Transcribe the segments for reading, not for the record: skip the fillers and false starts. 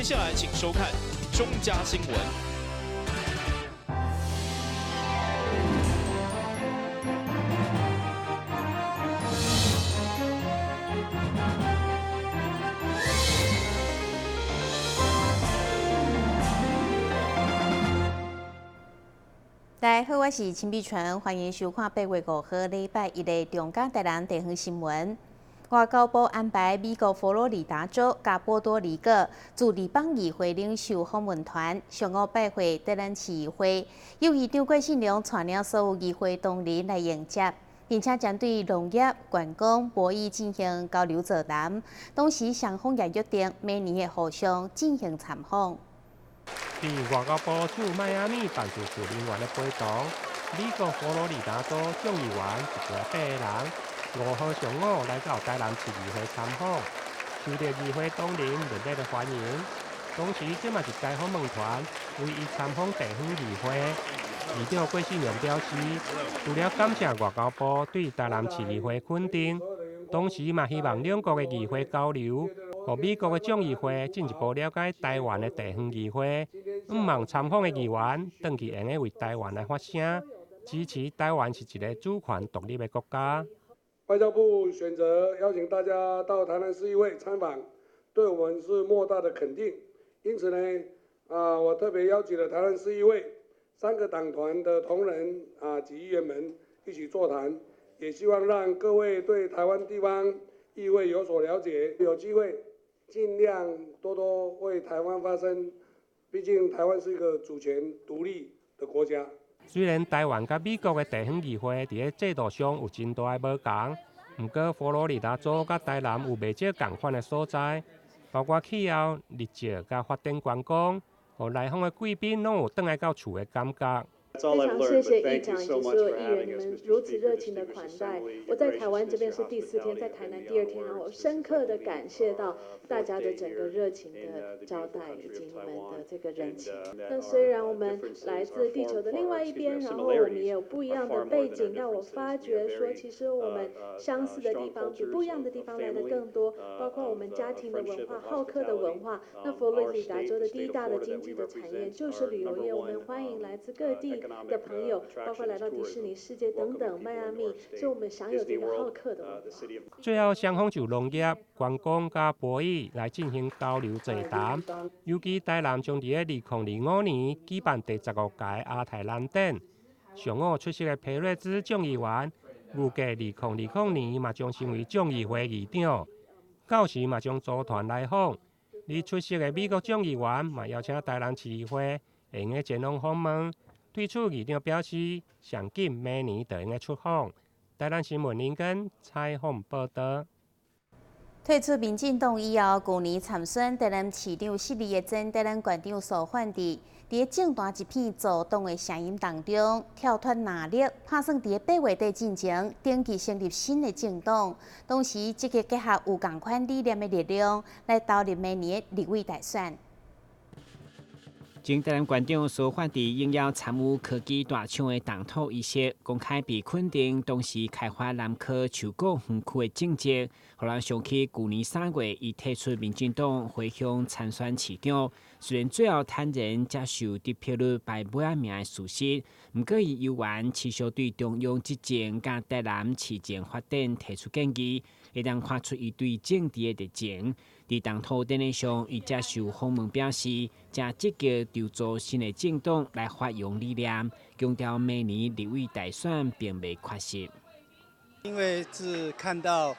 接下來請收看中嘉新聞。大家好，我是陳碧純，歡迎收看8月5號禮拜一的中嘉台南地方新聞。外交部安排美國佛羅里達州佮波多黎各駐地方議會領袖訪問團上午拜會台南市議會，由議長郭信良帶領所有議會同仁來迎接，並且針對農業、觀光、貿易進行交流座談。同時，雙方也約定明年會互相進行參訪。佇外交部駐邁阿密辦事處人員的陪同，美國佛羅里達州眾議員一行八個人，5號上午來到台南市議會參訪，受到議會同仁熱烈的歡迎。同時，這嘛是該訪問團唯一參訪地方議會。議長郭信良表示，除了感謝外交部對台南市議會肯定，同時嘛希望兩國的議會交流，予美國的眾議會進一步了解台灣的地方議會。向望參訪的議員，轉去會用為台灣來發聲，支持台灣是一個主權獨立的國家。外交部選擇邀請大家到台南市議會參訪，對我們是莫大的肯定。因此呢，我特別邀請了台南市議會三個黨團的同仁及議員們一起座談，也希望讓各位對台灣地方議會有所了解，有機會盡量多多為台灣發聲。畢竟台灣是一個主權獨立的國家。雖然台灣佮美國的地方議會佇咧制度上有真大的無仝，毋過佛羅里達州佮台南有袂少仝款的所在，包括氣候、日照佮發展觀光，予來訪的貴賓攏有轉來到厝的感覺。非常謝謝議長以及所有議員們如此熱情的款待。我在台灣這邊是第四天，在台南第二天，然後我深刻的感謝到大家的整個熱情的招待以及你們的這個人情。那雖然我們來自地球的另外一邊，然後我們也有不一樣的背景，但我發覺說，其實我們相似的地方比不一樣的地方來得更多，包括我們家庭的文化、好客的文化。那佛羅里達州的第一大的經濟的產業就是旅遊業，我們歡迎來自各地的朋友，包括來到迪士尼世界等等，邁阿密，所以我們享有這個好客的文化。最後，雙方就農業、觀光佮貿易來進行交流座談。尤其台南將佇咧2025年舉辦第15屆亞太南展。上午出席的裴瑞茲眾議員，預計2020年嘛將成為眾議會議長，到時嘛將組團來訪。而出席的美國眾議員嘛邀請台南市議會會用得前往訪問。對此，議長表示，上緊明年就會用出訪。台南新聞林根採訪報導。退出民進黨以後，舊年參選台南市長失利的前台南縣長蘇煥智，佇政壇一片阻擋的聲音當中，跳脫藍綠，拍算佇8月底進前登記成立新的政黨，同時積極結合有仝款理念的力量，來投入明年的立委大選。前台南縣長蘇煥智應邀參與科技大廠的動土儀式，公開被肯定當時開發南科樹果園區的政績，予人想起舊年3月，伊退出民進黨回鄉參選市長，雖然最後坦然接受得票率排尾仔名的事實，毋過伊猶原持續對中央執政佮台南市政發展提出建議，會當看出伊對政治的熱情。佇動土典禮上，伊接受訪問表示，正積極籌組新的政黨來發揚理念，強調明年立委大選並未缺席。因為是看到，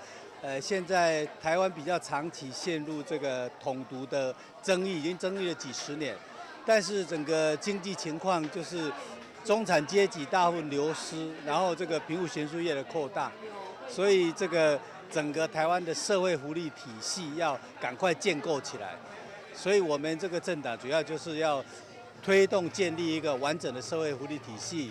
現在台灣比較長期陷入這個統獨的爭議，已經爭議了幾十年，但是整個經濟情況就是中產階級大部分流失，然後這個貧富懸殊越來越擴大，所以這個整個台灣的社會福利體系要趕快建構起來，所以我們這個政黨主要就是要推動建立一個完整的社會福利體系，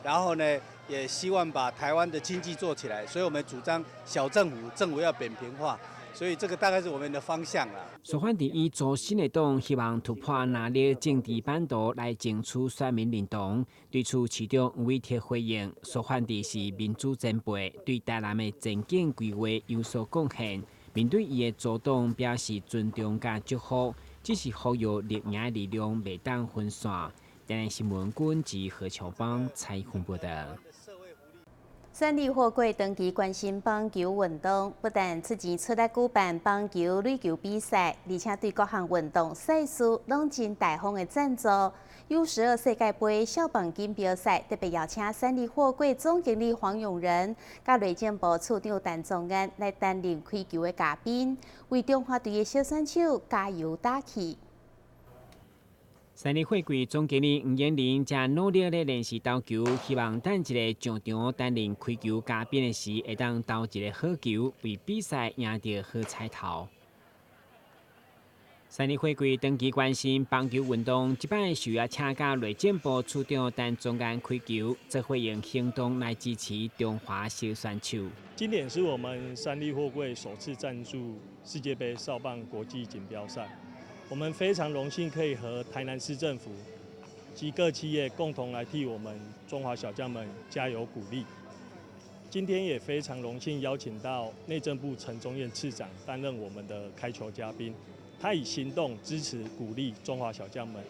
然後呢，也希望把台灣的經濟做起來，所以我們主張小政府，政府要扁平化，所以這個大概是我們的方向啦。蘇煥智以組新的黨，希望突破藍綠政治版圖來爭取選民認同。對此，市長黃偉哲回應：蘇煥智是民主前輩，對台南的前景規劃有所貢獻。面對伊的組黨，表示尊重佮祝福。只是呼籲綠營的力量袂當分散。台南新聞君及何秋邦採訪報道。三立貨櫃長期關心棒球運動，不但出錢出力舉辦棒球、壘球比賽，而且對各項運動賽事攏真大方的贊助。U12世界盃少棒錦標賽特別邀請三立貨櫃總經理黃永仁、佮內政部處長陳宗彥來擔任開球的嘉賓，為中華隊的小選手加油打氣。三立貨櫃總經理黃永仁誠努力咧練習投球，希望等一下上場擔任開球嘉賓的時，會當投一个好球，為比賽贏著好彩頭。三立貨櫃長期關心棒球運動，這擺受邀請佮內政部處長陳宗彥開球，做伙用行動來支持中華小選手。今年是我們三立貨櫃首次贊助世界盃少棒國際錦標賽。我們非常榮幸可以和台南市政府及各企業共同來替我們中華小將們加油鼓勵。今天也非常榮幸邀請到內政部陳宗彥次長擔任我們的開球嘉賓，他以行動支持鼓勵中華小將們。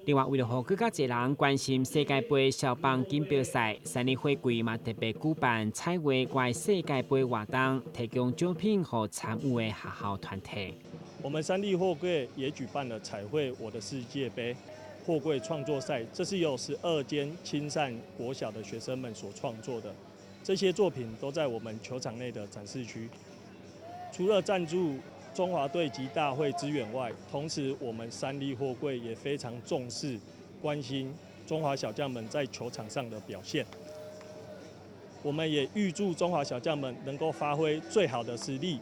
另外，為了予閣較濟人關心世界盃少棒錦標賽，三立貨櫃嘛特別舉辦彩畫我的世界盃活動，提供獎品予參與的學校團體。我們三立貨櫃也舉辦了彩繪我的世界盃貨櫃創作賽，這是由12間親善國小的學生們所創作的，這些作品都在我們球場內的展示區。除了贊助中華隊及大會資源外，同時我們三立貨櫃也非常重視關心中華小將們在球場上的表現。我們也預祝中華小將們能夠發揮最好的實力，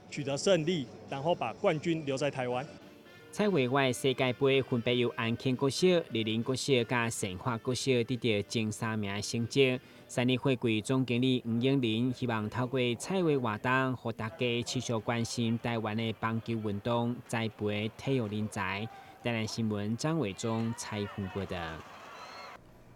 取得勝利，然後把冠軍留在台灣。彩繪我的世界盃分別由安慶國小、麗林國小佮善化國小得著前三名的成績。三立貨櫃總經理黃永仁希望透過彩繪活動，予大家持續關心台灣的棒球運動，栽培體育人才。台南新聞張偉忠採訪報道。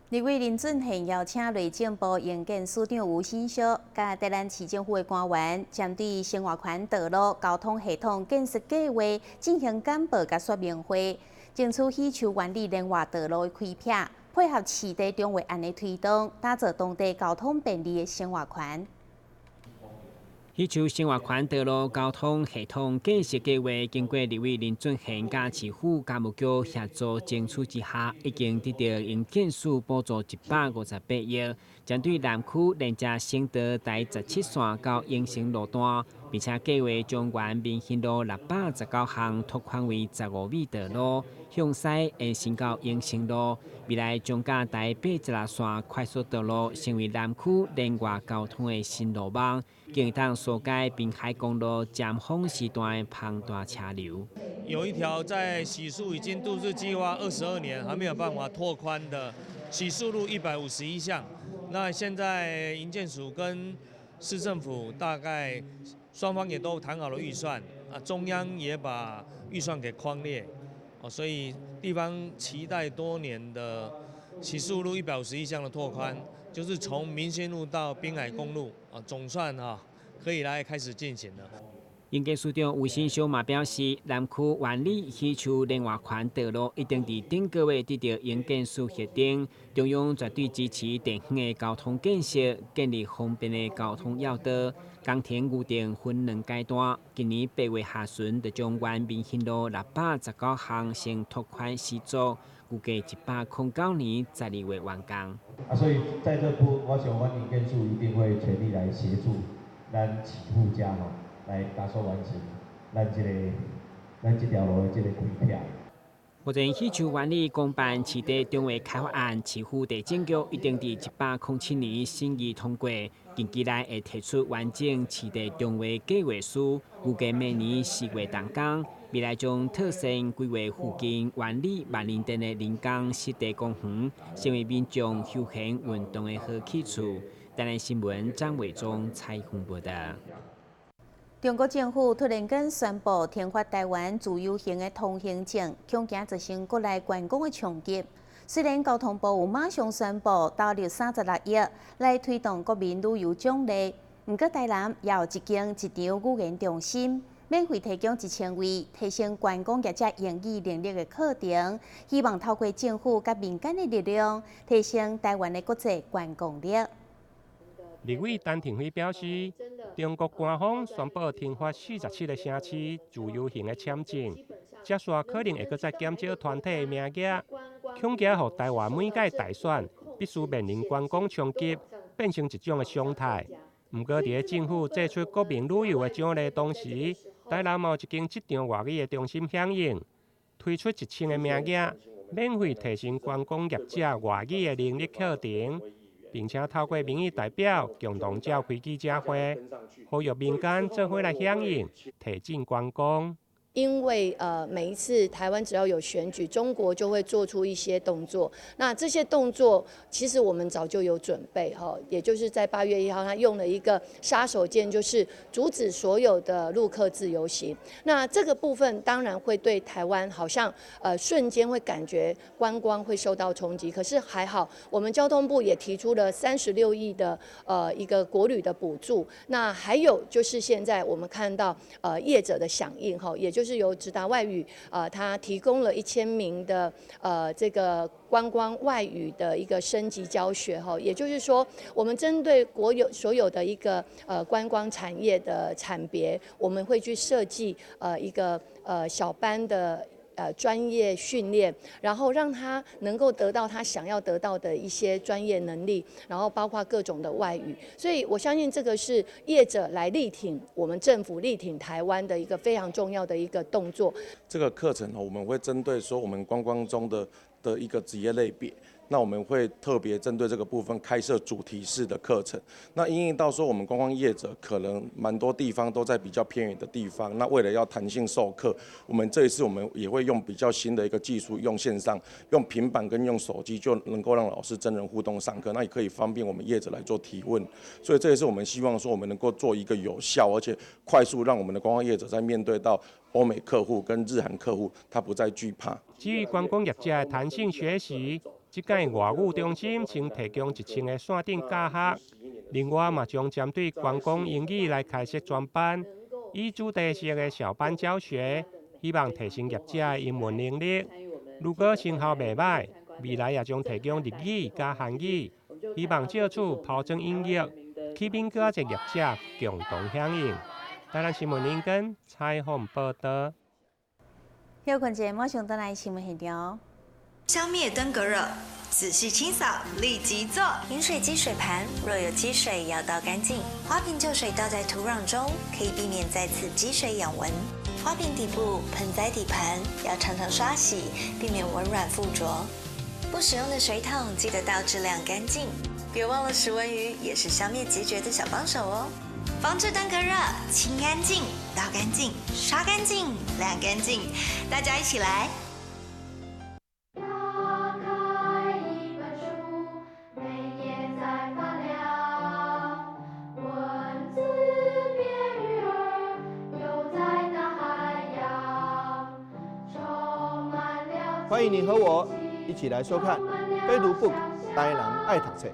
立委林俊憲邀請內政部營建署長吳欣劭，佮台南市政府的官員，針對生活圈道路交通系統建設計劃進行簡報佮說明會，爭取喜樹萬里聯外道路的開闢，配合市地重劃案的推動，打造當地交通便利的生活圈。喜樹生活圈道路交通系統建設計劃，經過立委林俊憲佮市府工務局協助爭取之下，已經得著營建署補助158億，針對南區連接省道台17線到永成路段，並且計劃將原民興路619巷拓寬為15米道路，向西延伸到永成路，未來將佮台86線快速道路成為南區連外交通的新路網，更會當疏解濱海公路尖峰時段的龐大車流。有一條在喜樹已經都市計劃22年還沒有辦法拓寬的喜樹路151巷，那現在營建署跟市政府大概雙方也都談好了預算，啊，中央也把預算給匡列，哦，所以地方期待多年的喜樹路151巷的拓寬，就是從民心路到濱海公路，啊，總算哈可以來開始進行了。營建署長吳欣劭嘛表示，南區萬里喜樹聯外環道路一定佇頂個月得著營建署核定，中央絕對支持地方的交通建設，建立方便的交通要道。工程預定分兩階段，今年8月下旬就將原民興路619巷先拓寬施作，預計109年12月完工。啊，所以在這部分，我想阮營建署一定會全力來協助咱市府遮吼，來加速完成咱這條路的這個開闢。目前喜樹萬里公辦市地重劃開發案，市府地政局一定佇107年審議通過，近期內會提出完整市地重劃計劃書，預計明年4月動工。未來將妥善規劃附近萬里萬林鎮的臨港濕地公園，成為民眾休閒運動的好去處。台南新聞張偉忠採訪報道。中國政府突然間宣布停發台灣自由行的通行證，恐驚造成國內觀光的衝擊。雖然交通部有馬上宣布投入36億來推動國民旅遊獎勵，毋過台南也有一間一場語言中心，免費提供1000位提升觀光業者英語能力的課程，希望透過政府佮民間的力量，提升台灣的國際觀光力。立委陳亭妃表示，中國官方宣布停發47個城市自由行的簽證，接續可能會閣再減少團體的名額，恐驚予台灣每屆大選必須面臨觀光衝擊，變成一種的常態。毋過，佇咧政府祭出國民旅遊的獎勵同時，台南嘛有一間職場外語的中心響應，推出1000個名額，免費提升觀光業者外語的能力課程，並且透過民意代表共同召開記者會，呼籲民間做伙來響應，提振觀光。因為每一次台灣只要有選舉，中國就會做出一些動作。那這些動作其實我們早就有準備哈，也就是在8月1號，他用了一個殺手鐧，就是阻止所有的陸客自由行。那這個部分當然會對台灣好像瞬間會感覺觀光會受到衝擊。可是還好，我們交通部也提出了36億的一個國旅的補助。那還有就是現在我們看到業者的響應哈，也就是由直達外語，他提供了1000名的這個觀光外語的一個升級教學哈，也就是說，我們針對國有所有的一個觀光產業的產別，我們會去設計一個小班的專業訓練，然後讓他能夠得到他想要得到的一些專業能力，然後包括各種的外語。所以我相信這個是業者來力挺我們政府、力挺台灣的一個非常重要的一個動作。這個課程我們會針對說我們觀光中的一個職業類別。那我們會特別針對這個部分開設主題式的課程。那因應到說我們觀光業者可能蠻多地方都在比較偏遠的地方，那為了要彈性授課，我們這一次我們也會用比較新的一個技術，用線上、用平板跟用手機就能夠讓老師真人互動上課，那也可以方便我們業者來做提問。所以這也是我們希望說我們能夠做一個有效而且快速，讓我們的觀光業者在面對到歐美客戶跟日韓客戶，他不再懼怕。至於觀光業者的彈性學習。這屆外語中心先提供1000個線頂教學，另外嘛將針對觀光英語來開設專班，以主題式的小班教學，希望提升業者的英文能力。如果成效袂䆀，未來也將提供日語佮韓語，希望藉此拋磚引玉，吸引閣較濟業者共同響應。台南新聞林根採訪報導。休睏者馬上轉來新聞現場。消滅登革熱，仔細清掃，立即做。飲水機水盤若有積水，要倒乾淨。花瓶舊水倒在土壤中，可以避免再次積水養蚊。花瓶底部、盆栽底盤要常常刷洗，避免蚊卵附着。不使用的水桶記得倒置晾乾淨。別忘了食蚊魚也是消滅孑孓的小幫手哦。防治登革熱，清乾淨，倒乾淨，刷乾淨，晾乾淨，大家一起來。歡迎你和我一起來收看《非讀 book 台南愛讀冊》。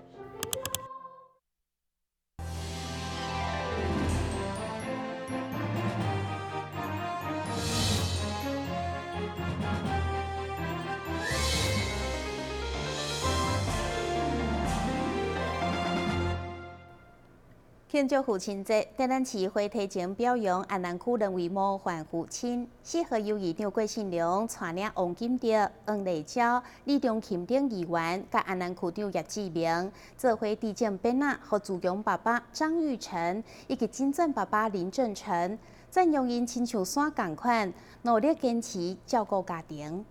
慶祝父親節，台南市會提前表揚安南區兩位模範父親：四號幼兒長郭信良帶領王金德、黃麗嬌、李中琴等議員，佮安南區長葉志明做伙致贈匾仔，予自強爸爸張玉成以及金鑽爸爸林正成，讚揚𪜶親像山仝款，努力堅持照顧家庭。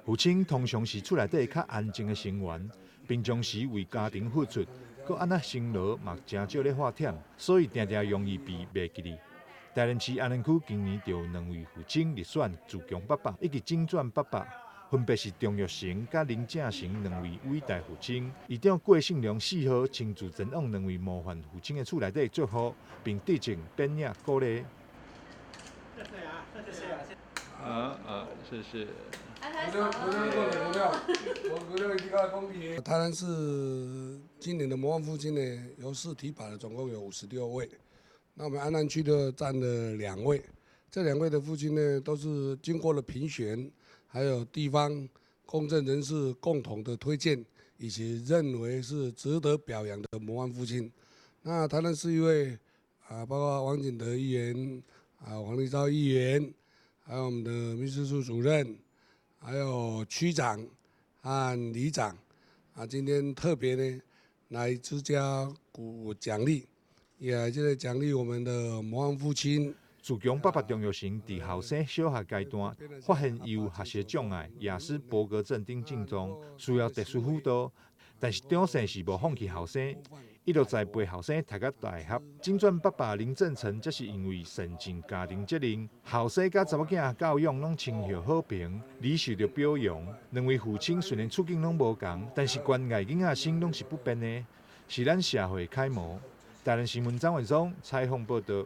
父親通常是厝內底較安靜的成員，平常時為家庭付出。閣按怎辛勞嘛，誠少咧發忝，所以定定容易被袂記得。台南市安南區今年就有兩位父親入選自強爸爸以及金鑽爸爸，分別是張玉成佮林正成兩位偉大父親。議長郭信良4號親自前往兩位模範父親的厝內底祝福，並致贈匾額鼓勵。啊，謝謝。台南市今年的模範父親呢，由市提拔的總共有56位。那我們安南區的佔了兩位，這兩位的父親呢，都是經過了評選，還有地方公正人士共同的推薦，以及認為是值得表揚的模範父親。那台南市議會啊，包括王景德議員、啊黃麗昭議員，還有我們的秘書處主任，還有區長和里長，啊，今天特別呢來增加鼓獎勵。也這個獎勵我們的模範父親。自強爸爸張育成佇後生小學階段發現伊有學習障礙，亞斯伯格症等症狀，需要特殊輔導。但是張姓是無放棄後生，一路栽培後生讀到大學。金鑽爸爸林正成則是因為善盡家庭責任，後生佮查某囝教養攏深受好評，屢受著表揚。兩位父親雖然處境攏無仝，但是關愛囡仔心攏是不變的，是咱社會楷模。台南新聞張偉忠採訪報道。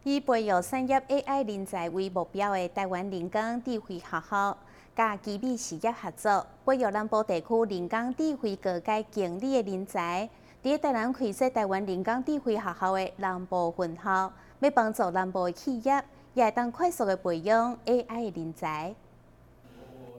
以培育產業 AI 人才為目標的台灣人工智慧學校，佮奇美實業合作，培育南部地區人工智慧高階經理的人才。佇台南開設台灣人工智慧學校的南部分校，欲幫助南部的企業，也會當快速的培養 AI 的人才。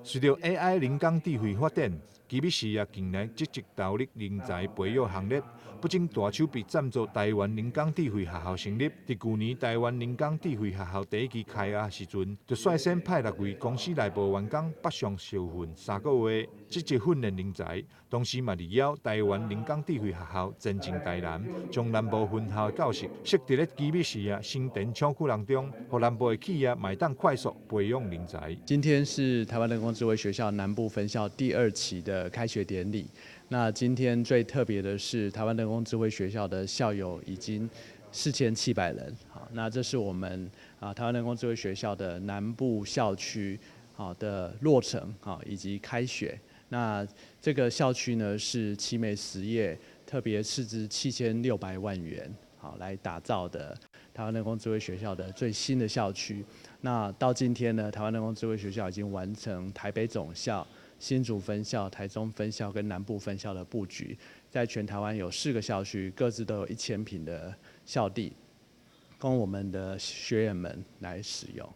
隨著 AI 人工智慧發展，奇美實業近來積極投入人才培育行列，不僅大手筆贊助台灣人工智慧學校成立，佇舊年台灣人工智慧學校第一期開學時陣，就率先派六位公司內部員工北上受訓3個月，積極訓練人才。同時嘛，力邀台灣人工智慧學校前進台南，將南部分校的教室設佇咧奇美實業新田廠區當中，予南部的企業嘛會當快速培養人才。今天是台灣人工智慧學校南部分校第二期的開學典禮。那今天最特別的是，台灣人工智慧學校的校友已經4700人。好，那這是我們啊台灣人工智慧學校的南部校區好的落成好以及開學。那這個校區呢是奇美實業特別斥資7600萬元好來打造的台灣人工智慧學校的最新的校區。那到今天呢，台灣人工智慧學校已經完成台北總校、新竹分校、台中分校跟南部分校的布局，在全台灣有4個校區，各自都有1000坪的校地，供我們的學員們來使用。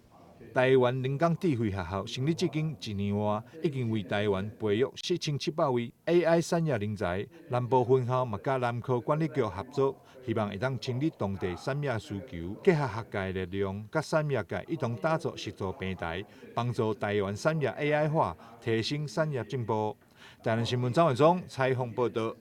台灣人工智慧學校成立至今1年外，已經為台灣培育4700位 AI 產業人才。南部分校嘛，佮南科管理局合作，希望會當清理當地產業需求，結合學界力量，佮產業界一同打造實作平台，幫助台灣產業 AI 化，提升產業進步。台南新聞張偉忠採訪報道。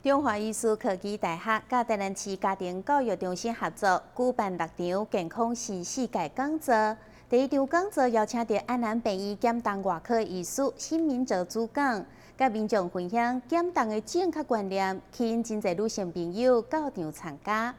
中華醫事科技大學佮台南市家庭教育中心合作，舉辦6場健康新世界講座。第一場講座邀請著安南病院減重外科醫師沈明哲主講，佮民眾分享減重的正確觀念，吸引真濟女性朋友到場參加。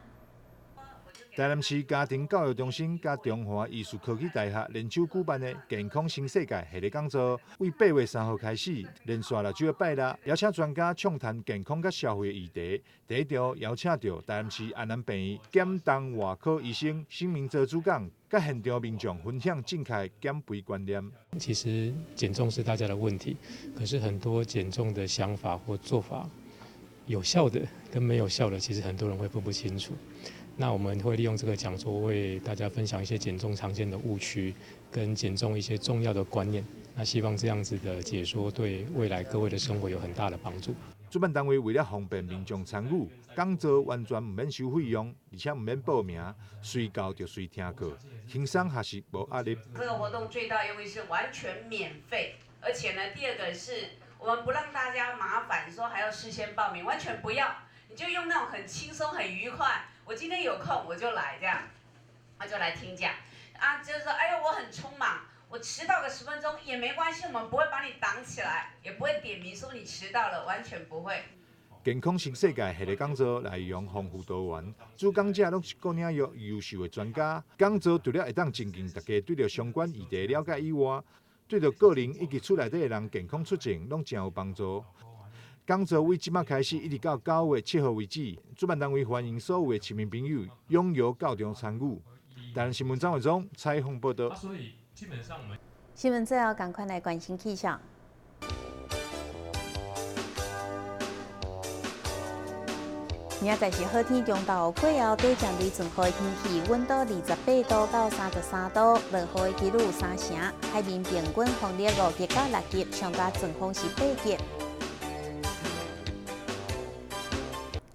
台南市家庭教育中心佮中華醫事科技大學聯手舉辦的健康新世界系列講座，為8月3號開始，連續6週拜六，邀請專家暢談健康佮消費的議題。第一場邀請著台南市安南病院減重外科醫生沈明哲主講，佮現場民眾分享正確減肥觀念。其實減重是大家的問題，可是很多減重的想法或做法，有效的跟沒有效的，其實很多人會分不清楚。那我們會利用這個講座為大家分享一些減重常見的誤區，跟減重一些重要的觀念。那希望這樣子的解說對未來各位的生活有很大的幫助。主辦單位為了方便民眾參與，講座完全毋免收費用，而且毋免報名，隨到就隨聽課，輕鬆學習無壓力。這個活動最大用意是完全免費，而且呢，第二個是我們不讓大家麻煩，說還要事先報名，完全不要，你就用那種很輕鬆、很愉快。我今天有空我就來這樣，我就來聽講，啊，就是說，哎呦，我很匆忙，我遲到個10分鐘也沒關係，我們不會把你擋起來，也不會點名說你遲到了，完全不會。健康新世界系列講座內容豐富多元，主講者攏是各領域優秀的專家。講座除了會當增進大家對著相關議題了解以外，對著個人以及厝內底的人健康促進攏誠有幫助。講座為這馬開始，一直到9月7號為止。主辦單位歡迎所有的市民朋友踴躍到場參與。台南新聞張偉忠採訪報道。所以基本上我們新聞最後趕快來關心氣象。明仔載是好天，中晝過後短暫雷陣雨的天氣，溫度28度到33度，落雨的幾率有三成。海面平均風力5級到6級，上大陣風是8級。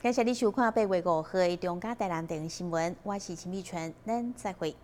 感謝你收看8月5號的中嘉台南電視新聞，我是陳美純，咱再會。